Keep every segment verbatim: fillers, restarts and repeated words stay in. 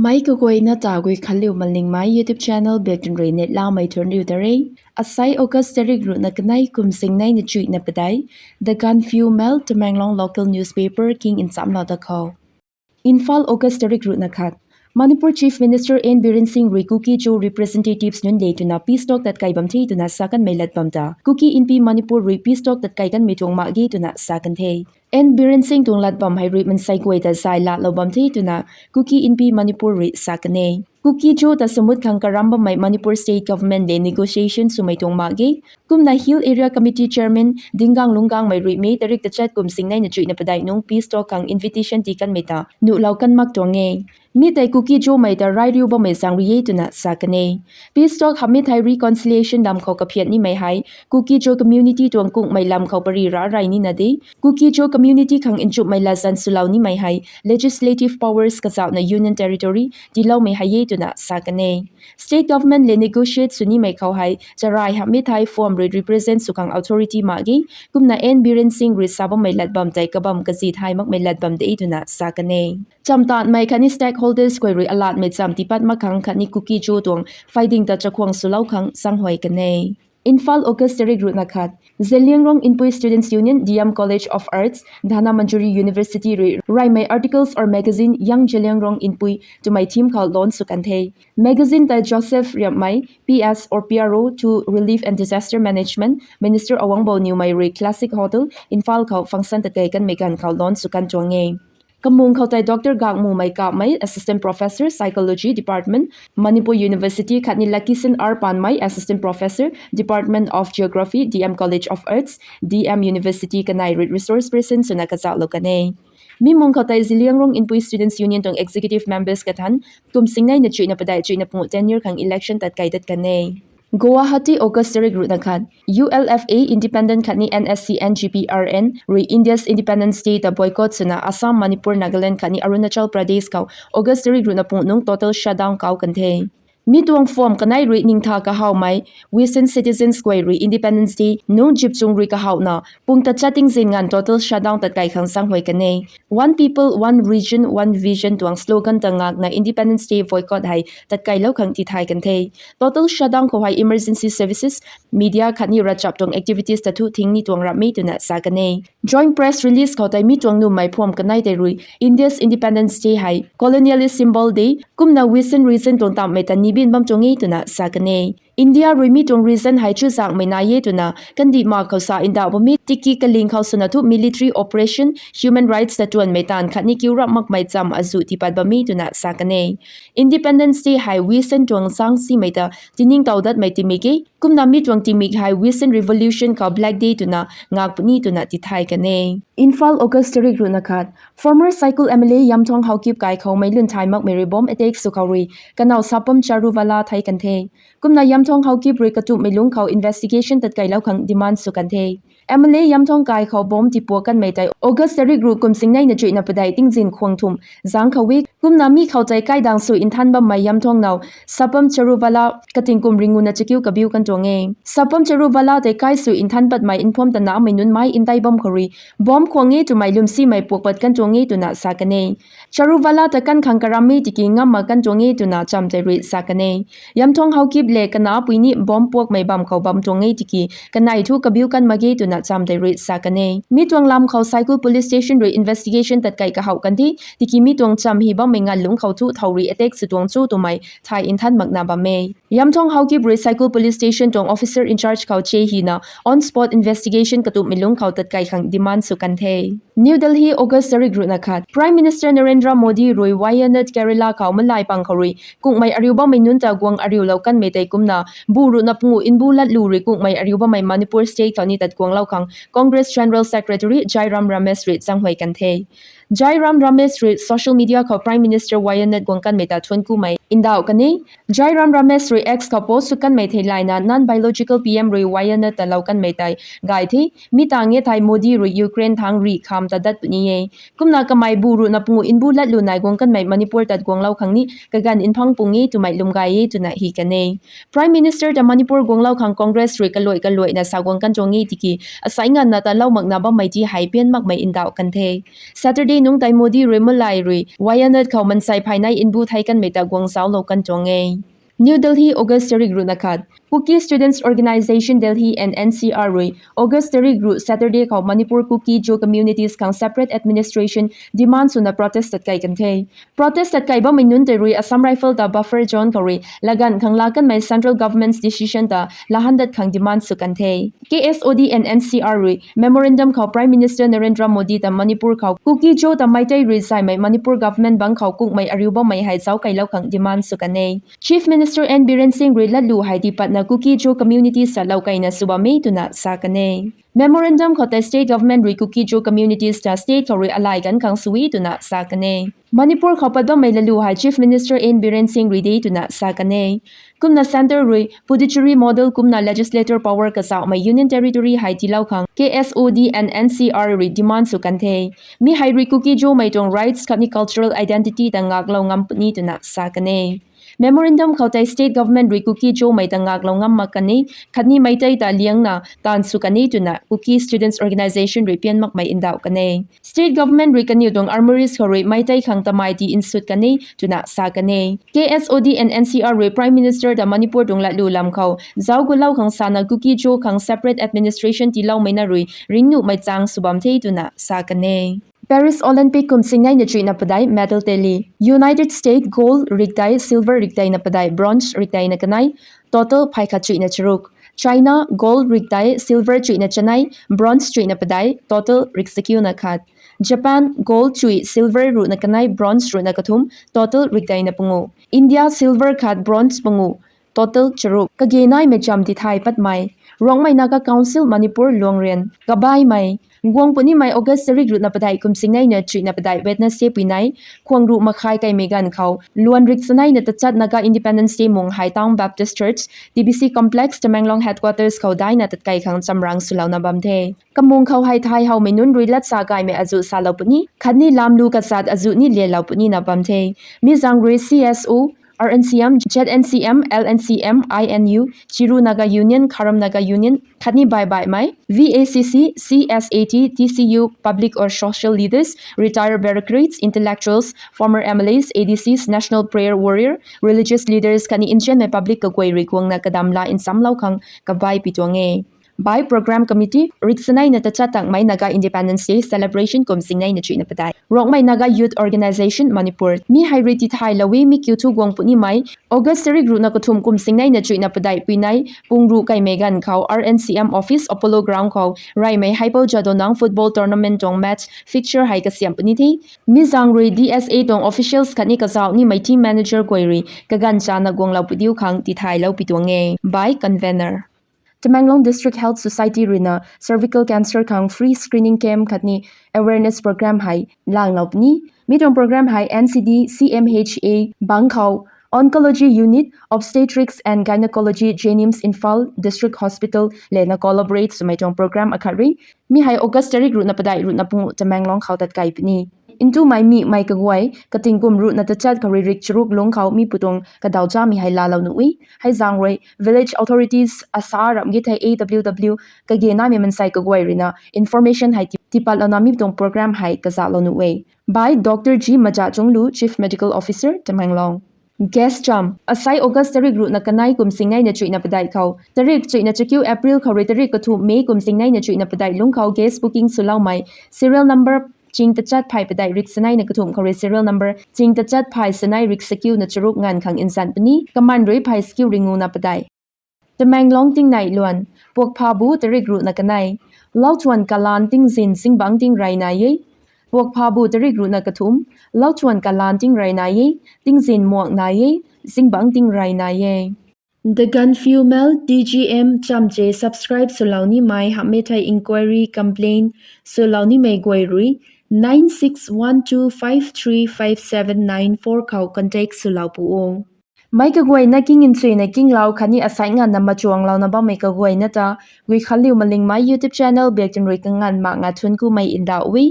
Mei kaguayna ta Guikhanliu Malingmei YouTube channel bek tun rui neihlamei thuanc riu ta re. Asai August tarik ruhna kanei kum singneina chuihna padeih, The Gaanphiu Mail, Tamenglong local newspaper king nchamlou ta khou. Imphal, August tarik ruhna khat. Manipur Chief Minister N Biren Singh rui Kuki-Zo representatives nunc le twna peace talk tatkai bam the twna sa kanmei lat bam ta, Kuki Inpi Manipur rui peace talk tatkai kanmei tuang mak ge twna sa kan the. N Biren Singh tuang lat bam hei rui mansei guay ta zay laalou bam the twna Kuki Inpi Manipur rui sa kan e. Kuki-Zo ta samut khang karam bammei Manipur State Government le negotiation swmei tuang mak ge. Kumna Hill Area Committee Chairman Dingang Lunggangmei rui May tarik tachat kum singneina chuihna padeih nung peace talk khang invitation tii kanmei ta nuhlou kan mak tuang e. Mi tei Kuki-Zomei ta rai riu bammei zaeng rui e twna sa kan e. Peace talk hamhmei thei reconciliation lam khou kaphiat nimei hei Kuki-Zo community tuang kungmei lam khou pary ra rey nina de. Kuki-Zo community khang nchumhmei latzan swlou nimei hei legislative powers kazauhna Union Territory tiiloumei hei e twna sa kan e. State Government le negotiate sw nimei khou hei charai hamhmei thei form rui represent sw khang authority mak ge. Kumna N Biren Singh rui sa bammei lat bam tei kabam kazi thay makmei lat bam de twna sa kan e. Chamtatmei khatni stakeholders guay rui alatmei cham tiipat mak khang khatni Kuki-Zo tuang pheyding ta chakhwang swlou khang zaenghuay kan e. Imphal, August tarik ruhna khat. Zeliangrong Inpui Students Union, D M College of Arts, Dhanamanjuri University rui reymei articles or magazine Young Zeliangrong Inpui twmei theme khou launch sw kan the. Magazine tei Joseph Riapmei, P S or P R O to Relief and Disaster Management, Minister Awangbou Newmei rui Classic Hotel, Imphal khou function tatkai kanmei ganv khou launch sw kan tuang e. Kamung khou tei Doctor Gangmumei Kapmei, Assistant Professor, Psychology Department, Manipur University khatni Lakisen R Panmei, Assistant Professor, Department of Geography, D M College of Arts, D M University kanei rui resource person swna kazauhlou kan e. Mi mung khou tei Zeliangrong Inpui Students Union tuang executive members kathan kum singneina chuihna padeih chuihna pangu tenure khang election tatkai dat kan e. Guwahati, August tarik ruhna khat. U L F A independent khatni N S C N G P R N rui India's Independence Day ta boycott swna Assam, Manipur, Nagaland khatni Arunachal Pradesh khou August tarik ruhna pangu nung total shutdown kau kan the. Mi tuang form kanei rui ningtha kahawmei Western citizens guay rui Independence Day nung jipchung rui kahawna pung tachat tingzin nganv total shutdown tatkai khang zaenghuay kan e. One People, One Region, One Vision tuang slogan ta ngakna Independence Day boycott hei tatkailou khang tithay kan the. Total shutdown khou hei emergency services, media khatni ravchap tuang activities ta thu thing ni tuang ramh e twna sa kan e. Joint press release khou tei mi tuang nummei form kanei tei rui India's Independence Day hei colonialist symbol de, kumna Western region tuang tamhmei ta nibin bam tuang e twna sa kan e. India rui mi tuang region hei chuzaenghmei nai e twna kandih mak khou sa ndauh bam e, tiki kaling khou swna thu military operation, human rights ta tuanmei taanv khatni kiu ramh makmei cham azuh tiipat bam e twna sa kan e. Independence Day hei Western tuang zaeng simei ta tiningtow datmei tingmik e, kumna mi tuang tingmik hei Western Revolution khou Black Day twna ngak puni twna tithay kan e. Imphal, August tarik ruhna khat. Former Saikul M L A Yamthong Haokip kai khou meic lun thay makmei rui bomb attack sw khou rui kanow Sapam Charuvalla thei kan the. Kumna Yamthong Haokip rui katumhmei lungc khou investigation tatkailou khang demand sw kan the. M L A Yamthong kai khou bomb tiipuak kanmei tei August tarik ruh kum singneina chuihna padeih tingzin khwang thumh zaeng khou e. Kumna mi khou tei kaidang sw nthan bammei Yamthong now Sapam Charuvalla kating kum ringuna chakiu kabiu kan tuang e. Sapam Charuvalla tei kai sw nthan patmei nphuam ta namei nunc mei ntei bam khou rui bomb khwang e twmei lwmsimei puak pat kan tuang e twna sa kan e. Charuvalla ta kan khang karam e tiki ngam mak kan tuang e twna cham tei rui sa kan e. Yamthong Haokip le kanapui ni bomb puakmei bam khou bam tuang e tiki kanei thu kabiu kan mak ge twna cham tei rui sa kan e. Mi tuang lam khou Saikul Police Station rui investigation tatkai kahowh kan the, tiki mi tuang cham hi bammei nganv lungc khou thu thow rui attack sw tuang cho twmei thay nthan makna bam e. Yamthong Haokip rui Saikul Police Station tuang officer in charge khou che hina on spot investigation katumhmei lungc khou tatkai khang demand sw kan the. New Delhi, August tarik ruhna khat. Prime Minister Narendra Modi rui Wayanad, Kerala khou malai pang khou rui kungmei ariu bammei nunc ta guang ariulou kanmei tei kumna bu ruhna pangu nbu latlu rui kungmei ariu bammei Manipur state khou ni tat guanglou khang Congress General Secretary Jairam Ramesh rui zaenghuay kan the. Jairam Ramesh rui social media khou Prime Minister Wayanad guang kanmei ta thuanc kumei ndauh kan e. Jairam Ramesh rui X khou post sw kanmei theilayna non-biological P M rui Wayanad ta lou kanmei tei gay the. Mi tang e thei Modi rui Ukraine thangc rih kham ta dat puni e. Kumna kamei bu ruhna pangu nbu latlu nai guang kanmei Manipur tat guanglou khang ni kaganv nphang pung e twmei lwm gay e twna hi kan e. Prime Minister ta Manipur guanglou khang Congress rui kaluai kaluaina sa guang kan tuang e tiki asai nganvna ta lou makna bammei ti hei pian makmei ndauh kan the. Saturday Nung tei Modi rui malai rui Wayanad khou mansei phaynei nbu thei kanmei ta guang zauclou kan tuang e. New Delhi, August tarik ruhna khat. Kuki Students Organisation Delhi and N C R rui August tarik ruh Saturday khou Manipur Kuki-Zo communities khang separate administration demand swna protest tat kai kan the. Protest tat kai bammei nunc tei rui Assam Rifle ta buffer zone khou rui laganv khang laa kanmei central government's decision ta lahan dat khang demand sw kan the. K S O D and N C R rui memorandum khou Prime Minister Narendra Modi ta Manipur khou Kuki-Zo ta Meitei rui zaymei Manipur government bang khou kukmei ariu bammei hei zauc kailou khang demand sw kan e. Chief Minister N Biren Singh rui latlu hei dipatna Kuki-Zo community salou kaina sw bam e twna sa kan e. Memorandum khou tei state government rui Kuki-Zo communities ta state khou rui alai kan khang sw e twna sa kan e. Manipur khou pat bammei latlu hei Chief Minister N Biren Singh rui de twna sa kan e. Kumna centre rui Puducherry model kumna legislator power kazauhmei union territory hei tiilou khang K S O D and N C R rui demand sw kan the. Mi hei rui Kuki-Zomei tuang rights khatni cultural identity ta ngaklou ngam puni twna sa kan e. Memorandum khou tei state government rui Kuki-Zomei ta ngaklou ngam mak kan e, khatni Meitei ta liangna taanv sw kan e twna Kuki Students Organisation rui pian makmei ndauh kan e. State government rui kaniw tuang armouries khou rui Meitei khang tamei tii nsut kan e twna sa kan e. K S O D and N C R rui Prime Minister ta Manipur tuang latlu lam khou zauc gulou khang sana Kuki-Zo khang separate administration tiiloumei na rui ringnuhmei chang sw bam the twna sa kan e. Paris Olympic kum singneina chuihna padeih medal tally. United States gold rikdei, silver rikdeina padeih, bronze rikdeina kanei, total phay khat chuihna charuk. China gold rikdei, silver chuihna chanei, bronze chuihna padeih, total riksakiuna khat. Japan gold chuih, silver ruhna kanei, bronze ruhna kathum, total rikdeina pangu. India silver khat, bronze pangu, total charuk. Kage naimei cham tithay patmei. Rongmei Naga Council Manipur luangrian. Kabaimei. Guang punimei August tarik ruhna padeih kum singneina chuihna padeih Wednesday puinei, khuang ruh makhai kaimei ganv khou luan rik chaneina tachat Naga Independence Day mung hei Town Baptist Church, T B C Complex, Tamenglong Headquarters khou daina tatkai khang chamrang swlouna bam the. Kamung khou hei thay howmei nunc rui latsa gaymei azuh salou puni, khatni lamlu kachat azuh ni lialou punina bam the. Mi zaeng rui C S O, R N C M, Z N C M, L N C M, I N U, Chiru Naga Union, Kharam Naga Union, khatni baibaihmei, V A C C, C S A T, T C U, public or social leaders, retired bureaucrats, intellectuals, former M L As, A D Cs, national prayer warrior, religious leaders, khatni nzianmei public kaguay rui guangna kadam la nchamlou khang kabai pi tuang e. By Program Committee, rik chaneina tachat tangmei Naga Independence Day celebration kum singneina chuihna padeih. Rongmei Naga Youth Organisation Manipur. Mi hei rui tithaylou e, mi kiu thu guang punimei August tarik ruhna kathum kum singneina chuihna padeih puinei, pung ruh kaimei ganv khou R N C M office Apollo Ground khou reymei Haipou Jadonang football tournament tuang match fixture hei kasiamh puni the. Mi zaeng rui D S A tuang officials khatni kazauh nimei team manager guay rui kaganv chana guanglou pudiu khang tithaylou pi tuang e. By Convener. Tamenglong District Health Society ruina cervical cancer khang free screening camp khatni awareness program hei langlou puni. Mi tuang program hei N C D C M H A bang khou Oncology Unit, Obstetrics and Gynecology, JNIMS, Imphal District Hospital lena collaborate swmei tuang program akhat rui. Mi hei August tarik ruhna padeih ruhna pangu Tamenglong khou tatkai puni. Ntumei mimei kaguay kating kum ruhna tachat khou rui rik charuk lungc khou mi pu tuang kadaw chamei hei laalou nuh e. Hei zaeng rui village authorities, ASHA ramh ge thei A W W, kage naimei mansei kaguay ruina information hei ti- tipatlouna mi tuang program hei kazalou nuh e. By Doctor G Majachunglu, Chief Medical Officer, Tamenglong. Guest cham, asei August tarik ruhna kanei kum singneina chuihna padeih khou tarik chuihna chakiu April khou rui tarik kathum May kum singneina chuihna padeih lungc khou guest booking swloumei serial number ching tachat phay padeih rik saneina kathum khou rui serial number ching tachat phay sanei rik sakiuna charuk nganv khang nzan puni. Kaman rui phay sakiu ringuna padeih. Tamenglong tingnei luan, Puakphabu tarik ruhna kanei, lauthuan kalan tingzin zingbangc tingrey nai e. Puakphabu tarik ruhna kathum, lauthuan kalan tingrey nai e, tingzin muak nai e, zingbangc tingrey nai e. The Gaanphiu Mail, T G M, chamche subscribe swlou nimei hamhmei thei inquiry, complaint swlou nimei guay rui nine six one two five three five seven nine four khou contact swlou pu o. Meic kaguayna king nchuina kinglou khatni asei nganvna machuanglouna bammei kaguayna ta gui khanliu malingmei YouTube channel biak tin rui kanganv mak nga thun kumei ndauh e.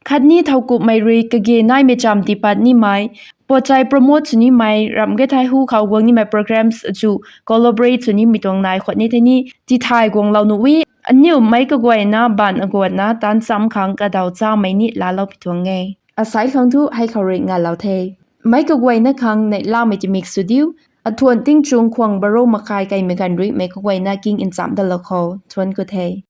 Khatni thowkumhmei rui kage naimei cham tiipat nimei, pochai promote sw nimei, ramh ge thei hu khou guang nimei programs achu collaborate sw nimei tuang nai khwan ni thei ni tithay guanglou nuh e. Aniu meic kaguayna baanv aguanna taanv cham khang kadaw chamei ni laalou pi tuang e. Asai khang thu hei khou rui ngalou the. Meic kaguayna khang neihlamei timik sw diu. Athuan tingchung khwang baro makai kaimei ganv rui meic kaguayna king nchamc datlou khou thuanc ku the.